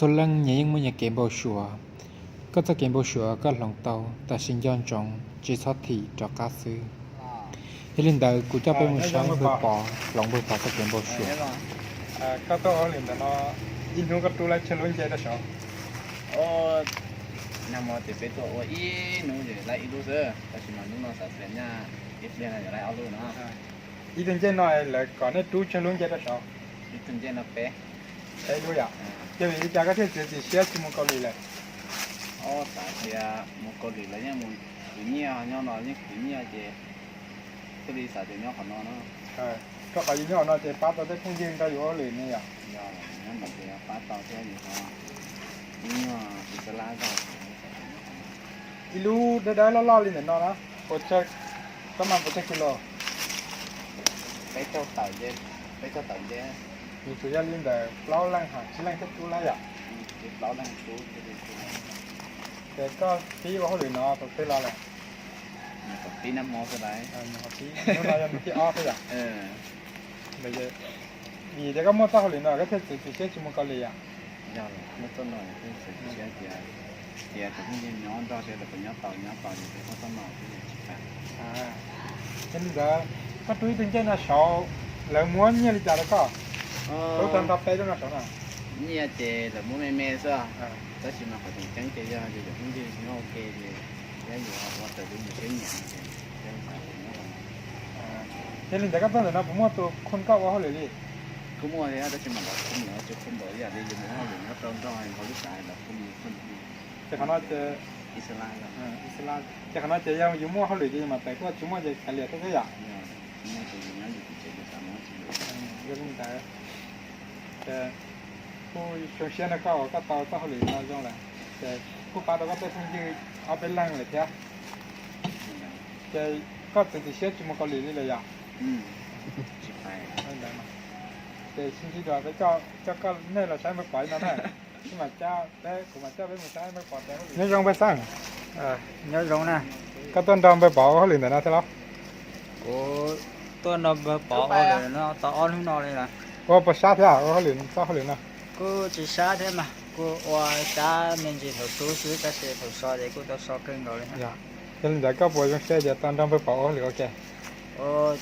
Txhua leej nyias yeej muaj nyias kev npau suav. Koj txoj kev npau suav koj hloov tau, tab sis nco ntsoov tsis txhob thim rov qab xwb. Yog li ntawd kuv coj peb mus saib npawg Pov hloov npawg Pov txoj kev npau suav. Koj tuaj ua hauj lwm ntawm no ib hnub koj rub lawm tsawg lub ncej rau saud? Nag hmo ces peb tuaj ua ib hnub ces laij ib lub xwb, tab sis mas hnub no xav tias nyaj ib pliag no yuav laij ob lub no. Ib tug ncej no lawv kom nej rub tsawg lub ncej rau saud? Ib tug ncej no peb, peb lub yom. Yog vim li cas koj thiaj txiav txim siab tsis mus Kaus Lim lawm? Ob, xav tias mus Kaus Lim lawv yeej mus khwv nyiaj, nyob no yeej khwv nyiaj ces thiaj li xav tias nyob qhov no no. Rau qhov yus nyob qhov no ces pab tau tej phooj ywg nrog yus ua hauj lwm ne yom. Yog, nyob no ces pab tau thiab yus ho ib nyuag ib xab lab zog. Ib lub dawb dawb loj loj li ntawm no na, puas tsawg, koj mas puas tsawg kis lus? Peb caug tawm, peb caug tawm nce. Nws tsuas yog li ntawm plaub leej ha tsib leej thiaj rub laib yom? Ces plaub leej rub. Ces koj pib ua hauj lwm no tau twg los lawm? Pib nag hmo xwb lauj. Hnub no yog hnub thib ob xwb yom? Vim tias koj muaj txoj hauj lwm no koj thiaj txiav txim siab tsis mus Kaus Lim yom? Yog, muaj txoj no thiaj txiav txim siab tias, tias tus phooj ywg nyob nrog thiab, lawv puas nyob tau, nyob tau ces peb muaj txoj no thiaj li tsis tas. Yog li ntawd, koj rub ib tug ncej no saud, lawv muab nyiaj li cas rau koj? Rub tau nrog peb lub no saud na. Nyiaj ces lawv muab me me xwb, tab sis mas qhov tseem ceeb ces yog yus cov phooj ywg nyob ua ke ces thiab yus ua raws li yus siab nyiam no ces thiaj li xav tias muab. Yog li ntawd koj tuaj ntawm no puas muaj tus qhia koj ua hauj lwm li? Kuj muaj thiab tab sis mas lawv qhia tsis qhia npaum ib yam li yus mus ua hauj lwm nyob rau nrog nkaus lub xav lawv qhia. Ces qhov no ces, ces qhov no ces yog yus muaj hauj lwm ces yus mam tawm tuaj, tsis muaj ces kav liam thiab xwb yom? Yog li ntawd, ces kuj zoo siab nrog koj uas koj tau txoj hauj lwm no zoo lawm, ces kuj pab tau koj tej phooj ywg ob peb leeg lawm thiab. Ces koj txiav txim siab tsis mus Kaus Lim li lawm yom? Ces sib ntsib dua peb coj koj nej los saib npawg Pov no na. Kuv mam coj peb mus saib npawg Pov. Nyob zoo npawg Xab. Nyob zoo na. Koj tuaj nrog npawg Pov ua hauj lwm ntawm no thiab los? Kuv tuaj nrog npawg Pov ua hauj lwm no tau ob hnub no li lawm. Ua puas sab thiab ua hauj lwm txoj hauj lwm no? Kuj tsis sab thiab mas, kuj ua sab me ntsis thaum rub xwb tab sis thaum so ces kuj tau so kawg nkaus li. Yog li ntawd koj puas zoo siab tias tau nrog npawg Pov ua hauj lwm ua ke?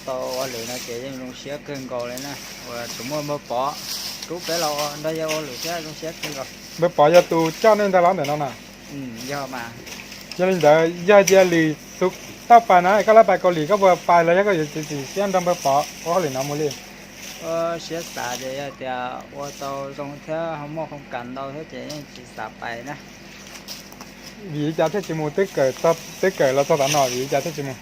Tau ua hauj lwm no ces yeej zoo siab kawg nkaus li na, uas tsuas muaj npawg Pov rub peb los ua nrog yawg ua hauj lwm thiab zoo siab kawg nkaus. Npawg Pov yog tus coj nej ntag los ntawm no na? Yog mas. Yog li ntawd yog tias lwm xub toj pais na koj laj pais Kaus Lim koj puas pais los yog koj yuav txiav txim siab nrog npawg Pov ua hauj lwm no mus li? Siab xav ces yog tias ua tau zoo thiab ho muaj khoom kam ntau thiab ces yeej tsis xav pais na. Vim li cas thiaj tsis mus? Twb kawm los txog tav no vim li cas thiaj tsis mus?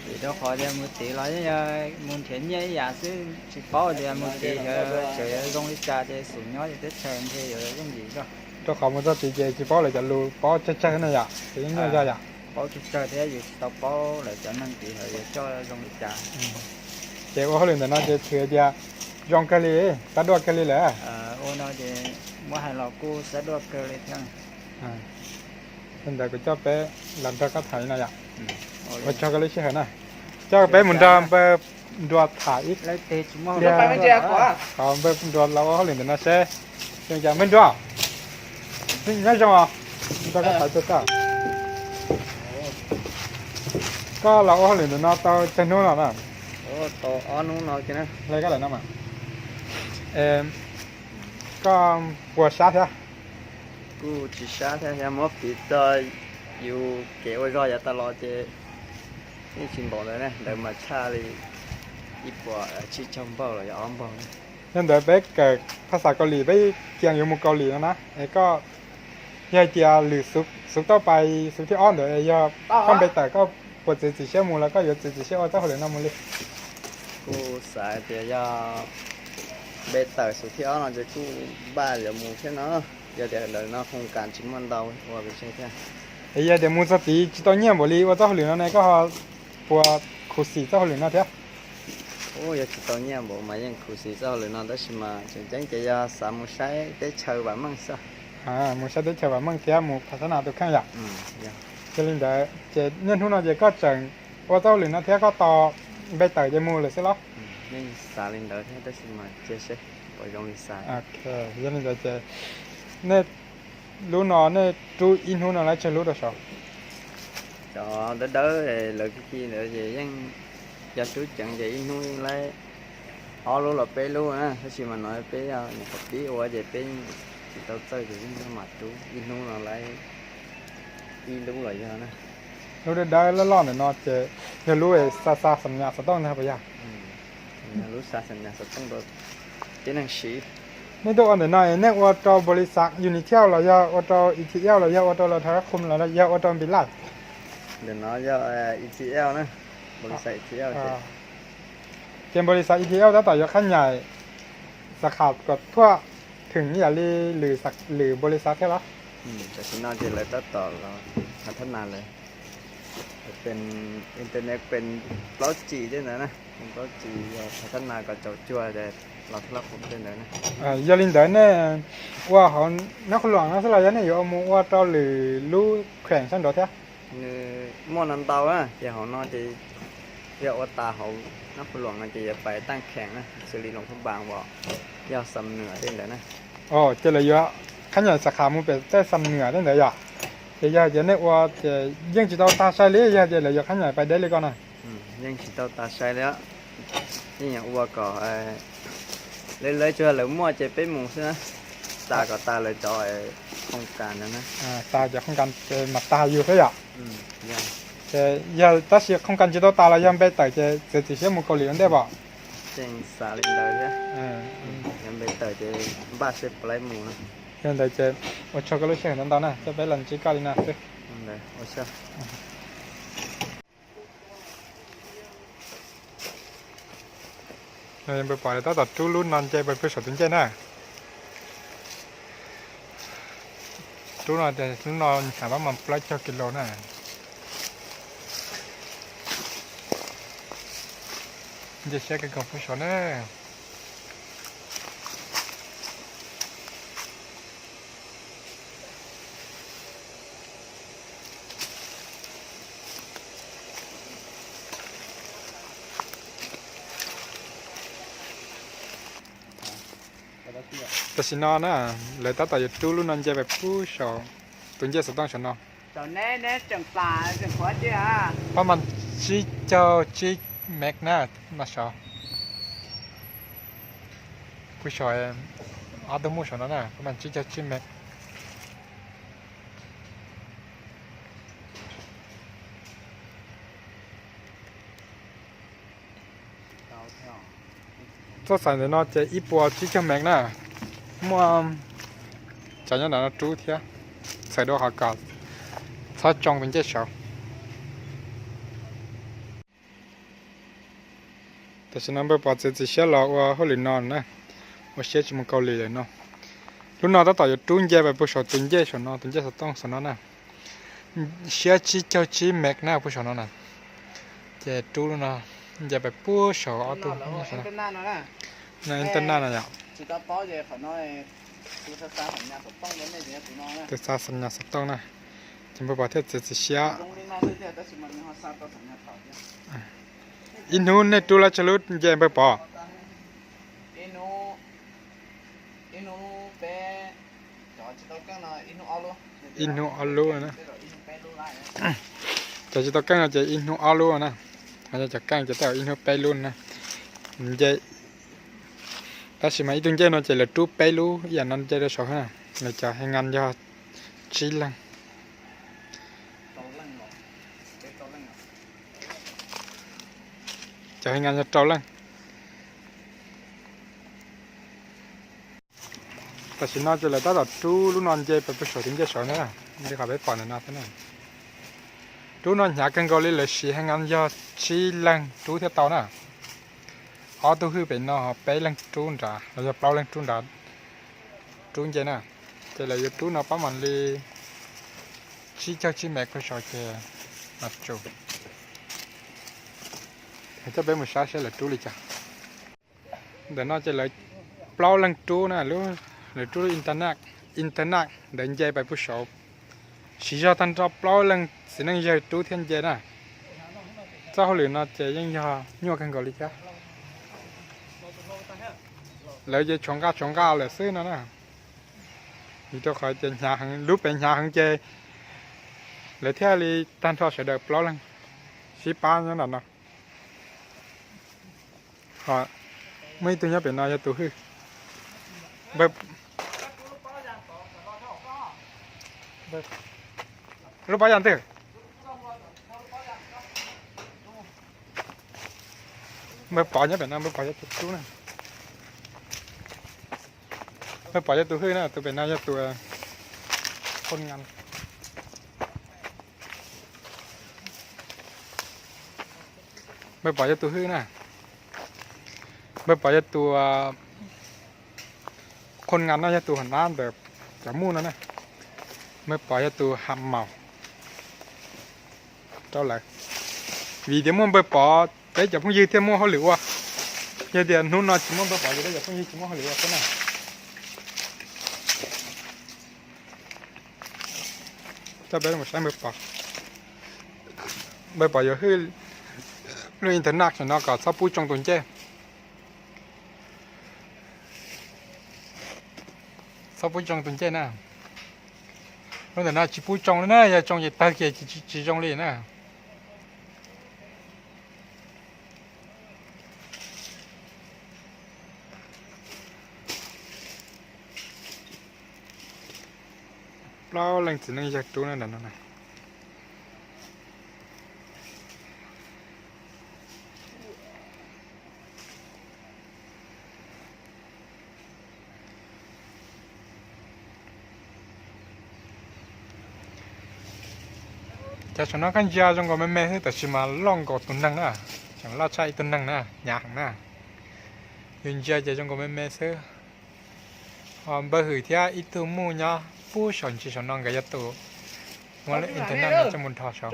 Vim rau qhov tias mus tid los yeej yog mus nrhiav nyiaj ib yam xwb, tsis paub tias mus tid xyov tseem yuav zoo li cas ces xum nyob ces teb chaws ntshe yuav yooj yim zog. Rau qhov mus txog tid ces tsis paub lawv cov lus, paub tsawg tsawg na yom, ces yeej nyuaj zog yom. Paub tsawg tsawg thiab yus tsis tau paub lawv cov neeg tid xyov yuav coj zoo li cas. Ces ua hauj lwm ntawm no ces txhais tias zoo kawg li, xav dua kawg li lawm. Ua no ces muab hais los kuj xav dua kawg li thiab. Li ntawd kuv coj peb los nrog koj tham li no yom. Ua tsaug koj lub sij hawm na. Coj peb mus nrog npawg Nruas tham ib pliag, npawg Nruas los ua hauj lwm ntawm no seb. Npawg Nruas, nyob zoo os. Nrog koj tham txog koj, koj los ua hauj lwm ntawm no tau tsawg hnub no na? Tau ob hnub no. Koj puas sab thiab? Kuj tsis sab thiab, yog muab piv txog yus kev ua zog yav tas los ces yeej tsis npaum ntawd ne, ntawd mas tshaj li ib puas tsib caug npaug los yog ob npaug. Yog ntawd peb kawm phas xas Kaus Lim, peb kias yuav mus Kaus Lim no na, es koj yog hais tias lwm xub toj pais xub thib ob ntawd yog koj npe tawm, koj puas txiav txim siab mus los koj yuav txiav txim siab ua txoj hauj lwm no mus li? Kuj xav tias yog npe tawm xub thib ob no ces kuj npaj yuav mus thiab no, yog tias lawv no khoom kas tsis muaj ntau ua pes tsawg thiab. Es yog tias mus txog tid tsis tau nyiaj npaum li ua txoj hauj lwm no ne koj ho puas khuv xim txoj hauj lwm no thiab? Yog tsis tau nyiaj npaum mas yeej khuv xim txoj hauj lwm no tab sis mas tseem ceeb ces yog xav mus saib teb chaws vam meej xwb. Mus saib teb chaws vam meej thiab mus phas xab nas tus kheej yom. Yog li ntawd ces niaj hnub no ces koj tseem ua txoj hauj lwm no thiab koj tos npe tawm ces mus lawm xwb los? Yeej xav li ntawd thiab tab sis mas cia seb puas zoo li xav. Yog li ntawd ces Nej lub no nej rub ib hnub no laib tsawg lub rau saud? Cov dawb dawb lawv khi khi ntawd ces yeej, yog rub ceev ces ib hnub yeej laib ob lub los peb lub na, tab sis mas no peb yog nyuam qhuav pib ua ces peb tsis tau txawj ces yeej mam rub ib hnub no laib ib lub los yog na. Lub dawb dawb loj loj ntawm no ces yog lub xa xa xam nyas xov tooj ntag puas yog? Lub xa xam nyas xov tooj rau tib neeg siv. Nej tuaj ua ntawm no nej ua rau npaus lis xav Unitel los yog ua rau E T L los yog ua rau Lawv Thav Qhum los yog ua rau Npis Laj? Ntawm no yog E T L na, npaus lis xav E T L. Ces npaus lis xav E T L tab tom yuav qhab nyaim xav kham kom thuaj theem ib yam li lwm npaus lis xav thiab los? Tam sim no ces lawv tab tom los qhab thab nas lawm. Pes internet pes plaub G tej ntawd na, pes plaub G yog qhab thab nas kom tsaus cuag los thab laj qhum tej ntawd na. Yog li ntawd nej ua hauv Nab Qhuv Luam no xwb los yog nej yuav mus ua rau lwm lub kheem sab nraud thiab? Nws muaj no ntau na, ces hauv no ces yog ua tas hauv Nab Qhuv Luam no ces yuav pais tag kheem na, xws li Luam Phab Npas uas yog Xam Nuam tej ntawd na. Ces lawv yuav qhab nyaim xav kham mus pem tej Xam Nuam tej ntawd yom? Ces yog tias nej ua ces yeej tsis tau tag sai li, yog tias lawv yuav qhab nyaim pais deb li ko na? Yeej tsis tau tag sai li, yeej yuav ua kom lawv tsuas lawv muaj ces peb mus xwb na, tas kom tas lawv cov khooj kas ntawd na. Tas cov khooj kas ces mas tas yus xwb yom? Ces yog tab sis khooj kas tsis tau tas los yog npe tawm ces txiav txim siab mus Kaus Lim ua ntej pom? Tseem xav li ntawd thiab, yog npe tawm ces npaj seb puas laib mus na. Yog ntawd ces ua tsaug koj lub sij hawm ntau ntau na, coj peb los ntsib koj li no xwb. Npawg pom tab tom rub lub no nce pais pug saum tus ncej na. Rub no ces lub no nyham pab mas plaub caug kis lus na. Nce siab kawg nkaus pug saum na. Tam sim no na, lawv tab tom yuav rub lub no nce pais pug saum tus ncej xov tooj saum no. Pab mas tsib caug tsib mev na, no saud. Pug saum ob tug muj saum no na, pab mas tsib caug tsib mev. Txoj xaim ntawm no ces ib puas tsib caug mev na. Muaj cov nyob ntawm no rub thiab, txhawm dua qhov kom txhob tsoo tus ncej saud. Tam sim no npawg pom txiav txim siab los ua hauj lwm no na, ua siab tsis mus Kaus Lim lawm no. Lub no tab tom yuav rub nce pais pug saum tus ncej saum no, tus ncej xov tooj saum no na. Siab tsib caug tsib mev na pug saum no na. Ces rub lub no nce pais pug saum ob tug. Internet no yom. Tus xa xam nyas xov tooj na. Ces npawg pom thiaj txiav txiv siab. Ib hnub nej rub lawv tsawg lub nce npawg pom? Ib hnub ob lub na. Cov tsis tau keej no ces ib hnub ob lub na. Ho yog cov keej ces tej zaum ib hnub peb lub na. Nce, tab sis mas ib tug ncej no ces lawv rub peb lub ib yam no nce rau saud na. Lawv cov hais nkas yog tsib leeg. Cov hais nkas yog rau leej. Tam sim no ces lawv tab tom rub lub no nce pais pug saum tus ncej saud na, li qhov peb pom ntawm no thiab na. Rub no hnyav kawg nkaus li, lawv siv hais nkas yog tsib leeg rub thiaj tau na. Ob tug hwj pem no, peb leeg rub nrad los yog plaub leeg rub nrad, rub nce na. Ces lawv yuav rub no pab mam li tsib caug tsib mev pug saud ces no tsum. Coj peb mus saib seb lawv rub li cas. Ntawm no ces lawv plaub leeg rub na, lawv rub internet, internet ntawd nce pais pug saud. Siv zog tag nrho plaub leeg txiv neej yawg rub thiaj nce na. Txoj hauj lwm no ces yeej yog nyuaj kawg nkaus li thiab. Lawv ces tshuav nqa tshuav nqa lawm xwb no na. Vim rau qhov ces hnyav heev, lub pem hnyav heev ces lawv thiaj li tag nrho sawv daws plaub leeg sib pab nyob ntawm no. Ho muaj ib tug nyob pem no yog tus Hwj. Lub pob yas twg? Npawg Pov nyob pem no, npawg Pov yog tus tub na. Npawg Pov yog tus Hwj na, tus pem no yog tus Khon Ngas. Npawg Pov yog tus Hwj na. Npawg Pov yog tus Khon Ngas no, yog tus hauv nab ntawm cov muj no na. Npawg Pov yog tus ha maus rau lawv. Vim tias muaj npawg Pov peb cov phooj ywg thiaj muaj hauj lwm ua. Yog tias hnub no tsis muaj npawg Pov ces peb cov phooj ywg tsis muaj hauj lwm ua thiab na. Coj peb mus saib npawg Pov. Npawg Pov yuav hwj lub internet no kom txhob pub tsoo tus ncej. Txhob pub tsoo tus ncej na. Lub ntawm no tsis pub tsoo li na, yog tsoo ces tawg kiag tsis zoo li na. Plaub leej txiv neej yawg rub na ntawm no na. Cov saum no koj ntsia zoo nkaus me me xwb, tab sis mas loj nkaus tus neeg na, tseem loj tshaj ib tug neeg na, hnyav heev na. Yus ntsia ces zoo nkaus me me xwb. Ho npawg Hwm thiab ib tug muj nyob puag saum ntsis saum no, nkawd yog tus muab internet no coj mus nrho saud.